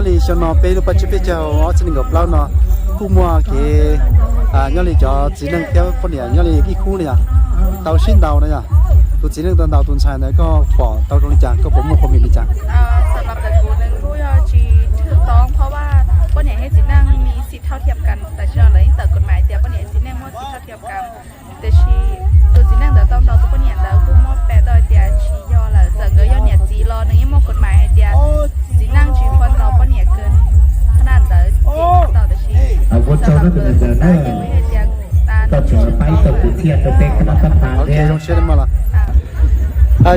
Nyob li xyoo no peb lub paj tsib peb caug ob txhiab nees nkaum plaub no kuj muaj kev nyob li cov txiv neej thiab poj niam nyob li ib khub no yog tau sib ntaus no yog tus txiv neej tau ntaus tus ntxhais ntawd, koj pom tau zoo li cas, koj puas muaj qhov mis li cas? Sawv daws kuv nws kuj yog tsis thwj tau, เพราะว่า poj niam thiab txiv neej มีสิทธิ์เท่าเทียมกัน tam sis no lawv yeej tawm กฎหมาย tias poj niam txiv neej muaj สิทธิ์เท่าเทียมกัน. Tiam sis tus txiv neej ntawd tau ntaus tus poj niam ntawd kuj muab piv tau hais tias tsis yog lawm, txawm nkawd yog niam txiv los nws yeej muaj กฎหมาย hais tias txiv neej tsis pom ntaus poj niam kawg. Qhov no ntawd ces tau, tiam sis xav tau tus ntawd na, hais tias ta nws tsis tau lawm.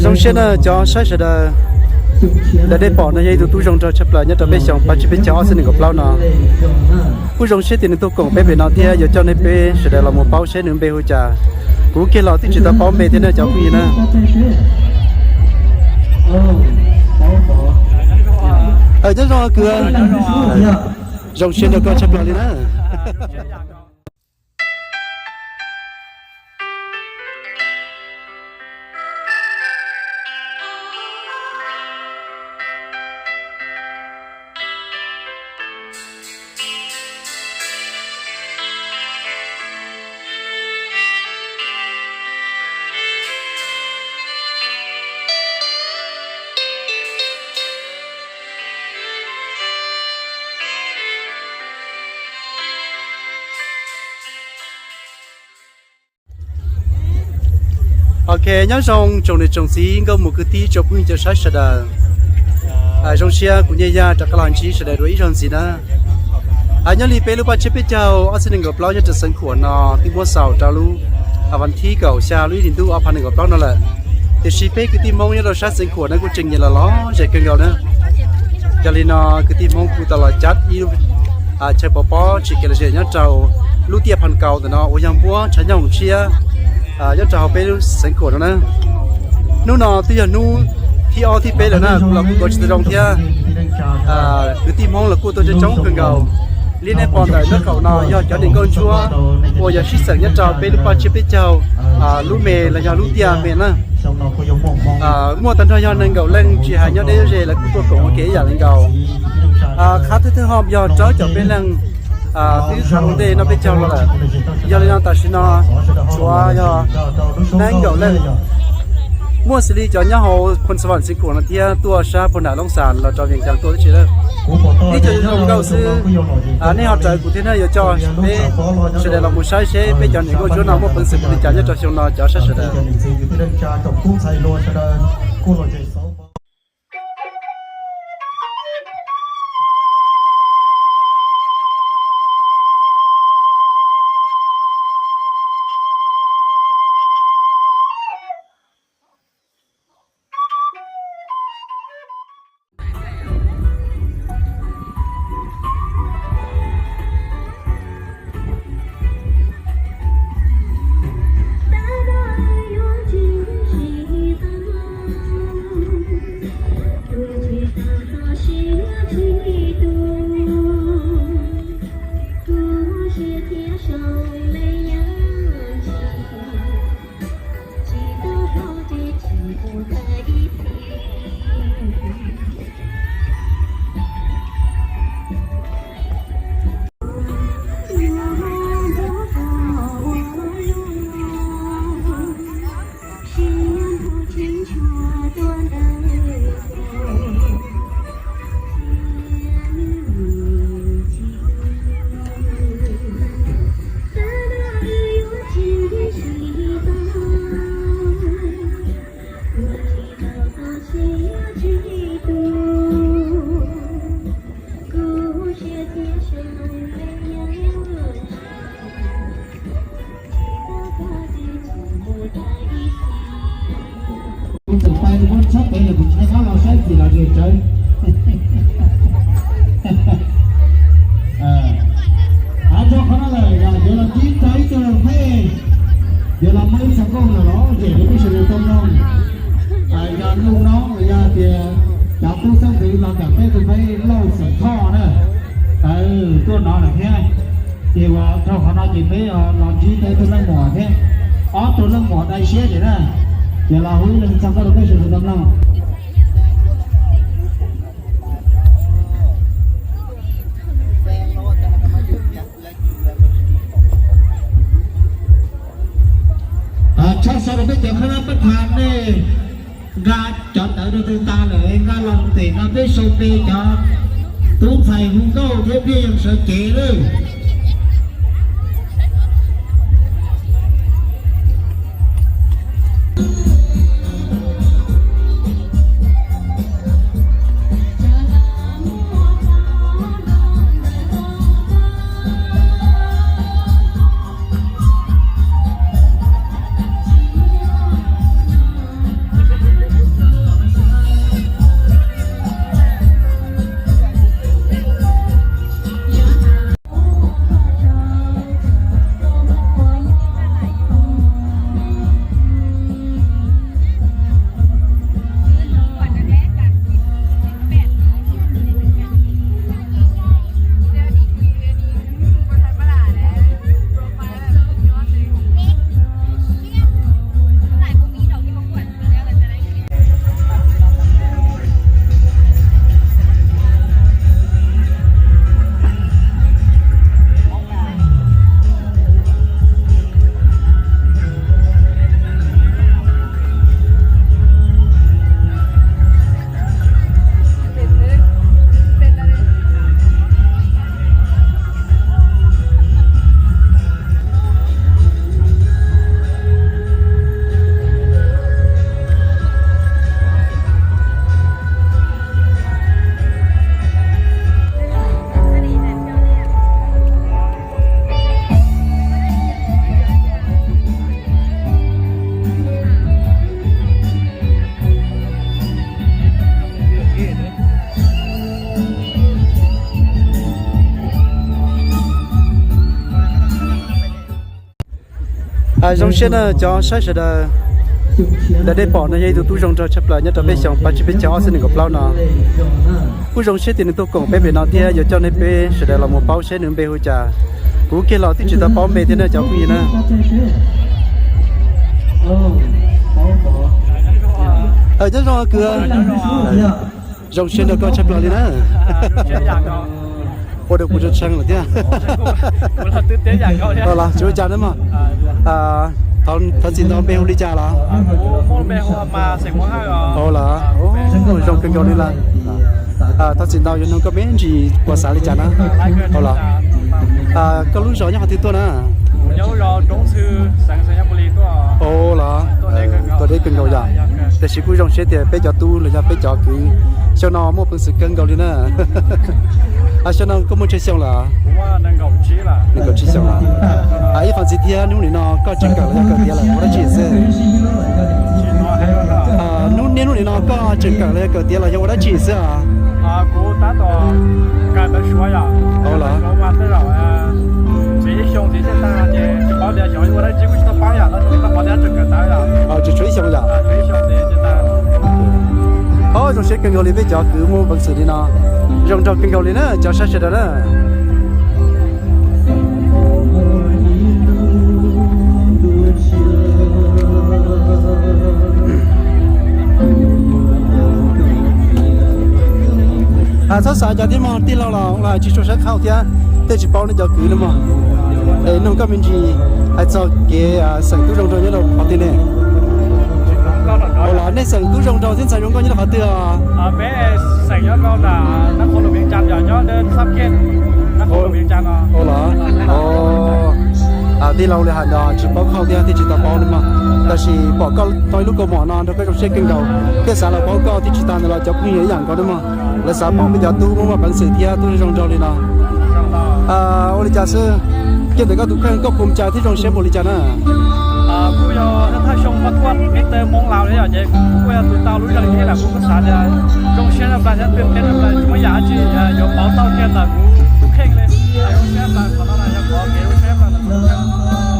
Zoo siab na cov saib sawv daws. Ntawm nej pom no yog ib tug tub zoo nraug tshaj plaws nyob rau peb xyoo paj tsib peb caug ob txhiab nees nkaum plaub no. Kuj zoo siab tias nws tuaj koom peb pem no thiab yuav coj nej peb sawv daws los mus paub seb nws npe hu cas. Kuv kiag los twb tsis tau paub npe thiab na cov phooj ywg na. Nyob zoo kwv, zoo siab nrog koj tshaj plaws li na. Ok, nyob zoo tsoom niam tsoom txiv nkauj muam kwv tij tsoom phooj ywg cov saib sawv daws. Zoo siab kuv Nyiaj Yaj rov qab los ntsib sawv daws dua ib zaug ntxiv na. Nyob li peb lub paj tsib peb caug ob txhiab nees nkaum plaub nyob rau Xeev Khuam no twb muab xaus rau lub vas thib kaum xya lub ib hlis ntuj ob phav nees nkaum plaub no lawm. Tiam sis peb kwv tij Hmoob nyob rau sab Xeev Khuam no kuj tseem nyiam los loj zem kawg nkaus na. Yog li no kwv tij Hmoob kuj tau los cab ib lub chaw pov pob tsis kev lom zem nyob rau lub tiaj Phaj Kaus ntawm no uas yog npuab tshav nyooj tshiab nyob rau hauv peb lub Xeev Khuam no na. Hnub no twb yog hnub thib ob thib peb lawm na, kuv los kuj kov tsis tau zoo thiab. Kwv tij Hmoob los kuj tuaj coob coob kawg nkaus. Li nej pom ntawm nraub qaum no yog cov niam nkauj ntsuab uas yog sib xeem nyob rau peb lub paj tsib peb caug lub me los yog lub tiaj me na. Muaj tag nrho yog nees nkaum leej tsis hais nyob deb ze lawv kuj tuaj koom ua ke ib yam li nkaus. Qhab thawj thawj ho yog rau caum peb leej twb qhab ua ntej noj peb caug los lawm. Yog li no tam sim no tshuav yog nees nkaum leej. Muaj xws li cov nyob hauv Phoos Xas Vas Xeev Khuam no thiab tuaj sab Phoos Nam Loob Xas los rau Vias Cas tuaj tib si lawm. Ib co zoo nkauj xwb, nej ho raws kuv thiab na, yuav coj peb sawv daws los mus saib seb peb cov niam nkauj ntsuab no muaj peev xwm ua li cas nyob rau xyoo no cov saib sawv daws. Kuv txawm pais muab tshab pem lawm, kuv tsis nyob qab los saib txim los zem tsawv. Hais txog qhov no lawm, yog yuav los ntsib tau ib tug pheej, yuav los muaj ib txoj nkauj lom zem rau peb sawv daws tau mloog. Yog lus no los yog tias cov tub xeeb ntxwv los kom peb tus pheej Lauj Xeem Thoj na, tuaj no lawm thiab. Ces uas dhau qhov no ces peb los ntsib tau ib tug leej muam thiab, ob tug leej muam dai siab ces na, ces los hu ib leeg txog nkauj rau peb sawv daws tau mloog. Peb sau pe cov tub ntxhais hu nkauj thiab peb yeej sawv cev lawm. Zoo siab na cov saib sawv daws. Ntawm nej pom no yog ib tug tub zoo nraug tshaj plaws nyob rau peb xyoo pab tsib peb caug ob txhiab nees nkaum plaub no. Kuj zoo siab tias nws tuaj koom peb pem no thiab yuav coj nej peb sawv daws los mus paub seb nws npe hu cas. Kuv kiag los twb tsis tau paub npe thiab na cov phooj ywg na. Nyob zoo kwv. Zoo siab nrog koj tshaj plaws li na. Ua rau kuv tshee lawm thiab. Los tsis ua cas na mog. Thov txim ntau, npe hu li cas los? Ua los zoo kawg nkaus li lawm. Thov txim ntau yuav nug koj me ntsis puas xav li cas na. Ua los koj lub zos nyob qhov twg tuaj na? Ua los, tuaj deb kawg nkaus yom. Tiam sis kuj zoo siab tias peb cov tub los yog peb cov kwv xyoo no muaj peev xwm kawg nkaus li na. Xyoo no koj muaj tsawg xyoo lawm? Nees nkaum tsib xyoo. Ib qhov ntxiv thiab, hnub nim no koj tseem kawm los yog kawm tiav lawm ua dab tsi xwb? Hnub niaj hnub nim no koj tseem kawm los yog kawm tiav los yog ua dab tsi xwb os? Ua los, tseem tshuav ib xyoo yom. Ob, zoo siab kawg nkaus li peb cov kwv muaj peev xwm li no. Zoo nraug kawg nkaus li na cov saib sawv daws na. Txhob xav cas thiab mog, tij laug los tsis tshua sab qhauj thiab, tej tsis paub nej cov kwv no mog. Es nug koj me ntsis hais txog kev xeem tub zoo nraug nyob rau qhov twg ne? Ua los nej xeem tub zoo nraug thiab ntxhais zoo nkauj nyob rau qhov twg os? Ua los, tij laug li hais ntawd tsis paub qhauj thiab thiaj tsis tau paub li mog. Tab sis pom koj tau ib lub kaus mom no nrog koj zoo siab kawg nkaus, thiaj xav los paub koj thiab tsis tas ntawd los cov phooj ywg ib yam nkaus na mog. Lawv xav paub peb cov tub muaj peev xwm thiab tub zoo nraug li no. Ua li cas xwb, kiag ntawm koj tus kheej koj puas cas thiab zoo siab npaum li cas na?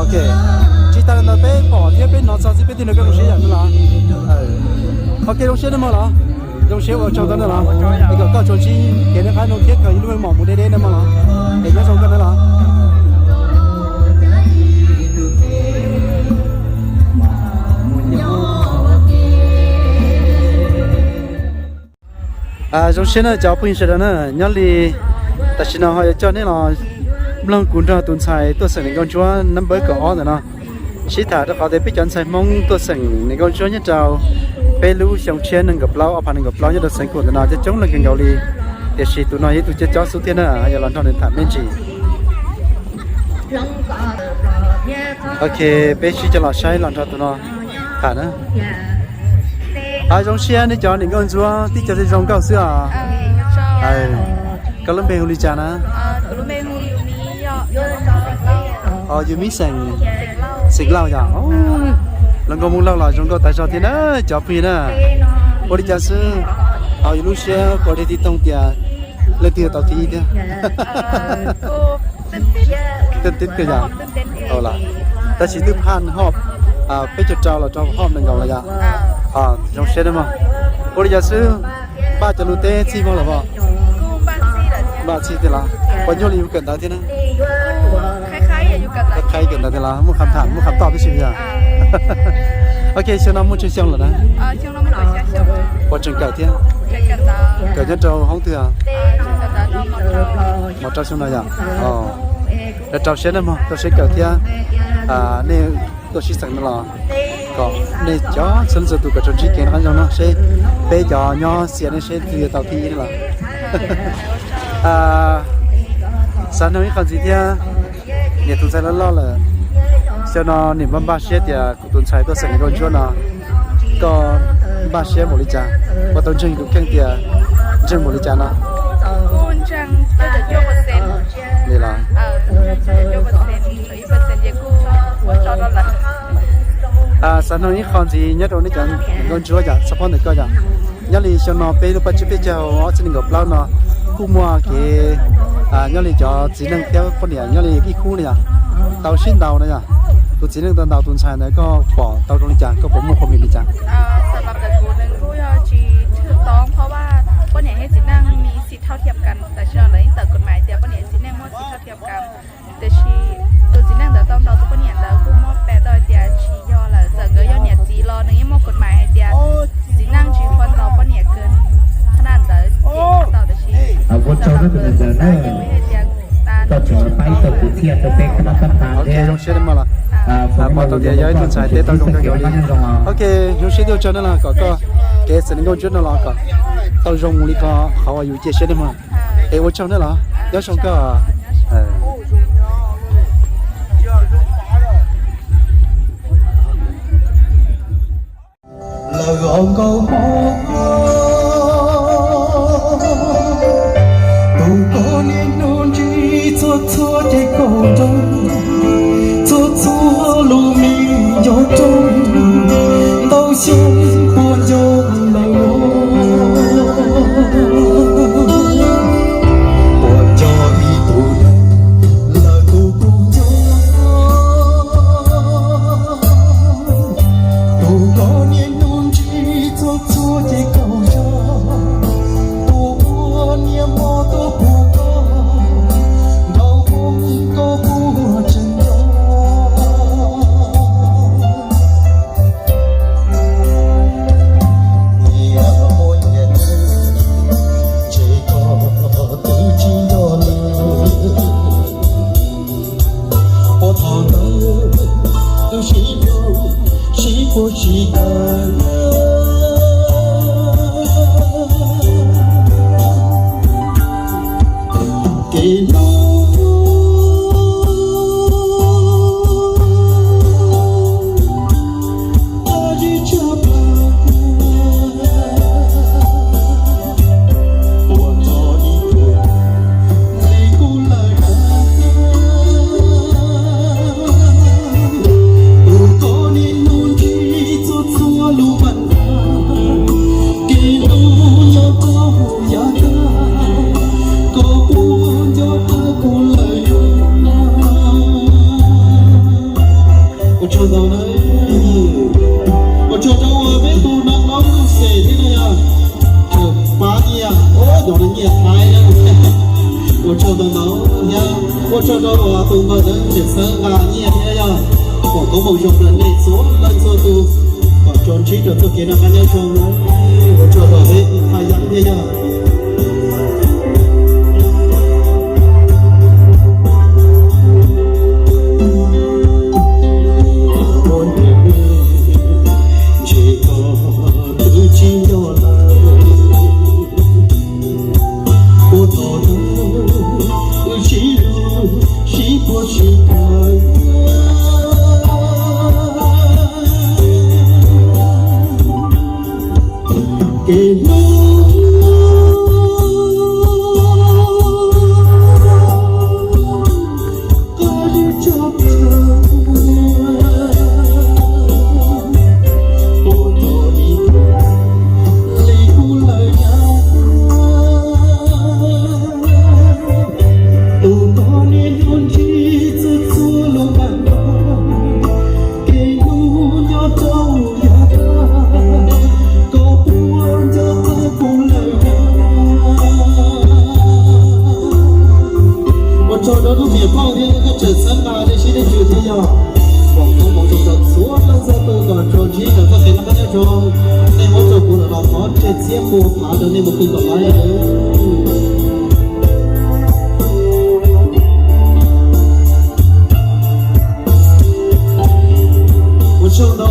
Ok, tsis tas li ntawd peb pom thiab peb hnov txog xwb peb thiaj nrog koj zoo siab yam no los. Ok, zoo siab nawb mog los. Zoo siab ua tsaug ntau nawb los. Es kom koj tsuas ntsib kev noj qab nyob thiab kawg ib lub meej mom mus deb deb nawb mog los. Es nyob zoo koj nawb los. Zoo siab na cov phooj ywg sawv daws na, nyob li tam sim no ho yuav coj nej los mloog kuv nrog tus ntxhais tuaj xeem nkauj ntsuab nab npawb kaum ob ntawm no. Sib tham rau qhov tias peb cov ntxhais Hmoob tuaj xeem niam nkauj ntsuab nyob rau peb lub xyoo tshiab nees nkaum plaub, ob phav nees nkaum plaub nyob rau xeev Kuam ntawm no coob coob leej kawg nkaus li, tiam sis tus no yog ib tug coj cob xwb thiab na, yog los nrog nws tham me ntsis. Ok, peb sib coj los saib los nrog tus no tham na. Zoo siab nej cov niam nkauj ntsuab tib co zoo nkauj xwb os. Koj lub npe hu li cas na? Yus Mib xeem, xeem Lauj yom. Los nkauj Hmoob Lauj los zoo nkauj tag zog thiab na cov phooj ywg na. Ua li cas xwb, yus lub siab quaj deg tib toog tias leej twg yuav tau thib ib thiab. Tej tib kawg yom. Tab sis twb phaj hom peb caug rau los rau hom nees nkaum los yom. Zoo siab mog. Ua li cas xwb, npaj cov lus teb txij mog los as? Npaj txij tiag los? Puas nyuaj li yus kawm ntawv thiab na? Qhib kawm ntawv tiag los? Muaj qhab tham muaj qhab toj tib si yom. Ok, xyoo no muaj tsawg xyoo lawm na? Puas tseem kawm thiab? Kawm nyob rau hoob twg? Mos rau xyoo no yom. Rau siab na mog, rau siab kawm thiab. Nej tuaj sib xeem no los kom nej cov txhua leej txhua tus kom tsuas ntsib kev noj qab nyob zoo no seb peb cov nyob xiam nej seb twg yuav tau thib ib los. Xav nug ib qho ntxiv thiab, niam tus ntxhais loj loj lawm, xyoo no niam npaj npaj siab tias kuv tus ntxhais tuaj xeem niam nkauj ntsuab no, koj npaj siab npaum li cas? Koj tau ntseeg tus kheej tias ntseeg npaum li cas no? Li los? Xav nug ib qho ntxiv nyob rau nej cov niam nkauj ntsuab yom, xab phob ntawm koj yom. Nyob li xyoo no peb lub paj tsib peb caug ob txhiab nees nkaum plaub no kuj muaj kev nyob li cov txiv neej thiab poj niam nyob li ib khub no yom, tau sib ntaus no yom. Tus txiv neej tau ntaus tus ntxhais ntawd koj pom tau zoo li cas, koj puas muaj qhua mis li cas? Xav nug ntawm kuv nws kuj yog tsis tshwm tau, เพราะว่า poj niam thiab txiv neej มีสิทธิ์เท่าเทียมกัน tam sim no lawv yeej tawm กฎหมาย hais tias poj niam txiv neej muaj สิทธิ์เท่าเทียมกัน. Tiam sis tus txiv neej ntawd tau ntaus tus poj niam ntawd kuj muab piv tau hais tias tsis yog lawm, txawm nkawd yog niam txiv los nws yeej muaj กฎหมาย hais tias txiv neej tsis txhob ntaus poj niam kiag. Qhov no ntawd ces tau, tiam sis ua tsaug rau tus ntawm ntawd na, koj tseem paib tau kuv thiaj rau peb qhov no tab tas thiab. Pom tau tias yog ib tug ntxhais teb tau zoo kawg nkaus li. Ok, zoo siab thiab ua tsaug na los kom koj kev xeem niam nkauj ntsuab no los kom tau zoo mus li ko qhov uas yus cia siab na mog. Es ua tsaug na los, nyob zoo koj. Lawm hauv nkauj hmoob, tus koj niaj hnub ntsib txhua txhua ces kaum nroog, txhua txhua lus me nco rooj, ntau xyoo puas nco lawm, puas nco ib tug neeg lawm tus kuj nco. Tus koj niaj hnub ntsib txhua txhua ces kaum zog, tus ua niam hmo tuaj puag koj, nraug hmoob koj puas tseem nco. Niam hmo nyiam ntshe koj twb tsis nco lawm. Puag thaum ntawd twb sib hlub sib puag sib tawm kev hlub. Ua tsaug ntau na, ua tsaug rau peb tus noj qab nyob zoo xwb thiab na yog, tseem pab nyiaj, cov no nyiaj Thaib na. Ua tsaug ntau ntau thiab ua tsaug rau tus npawg ntawd tseem xav nqa nyiaj thiab yog, foom koob hmoov zoo rau nej txhua leej txhua tus kom tsuas ntsib rau txoj kev noj qab nyob zoo na. Ua tsaug rau peb Thaib Yaj thiab yog. Ua rau lub niam poj thiab koj tseem xab nqa nej sib nej tswv thiab yog foom koob hmoov rau txhua leej txhua tus kom tsuas ntsib ntawm txoj kev noj qab nyob zoo. Nej muab rau kuv lawm los thov tseg txhiab pua phav rau nej mus pw kom laib. Ua tsaug ntau.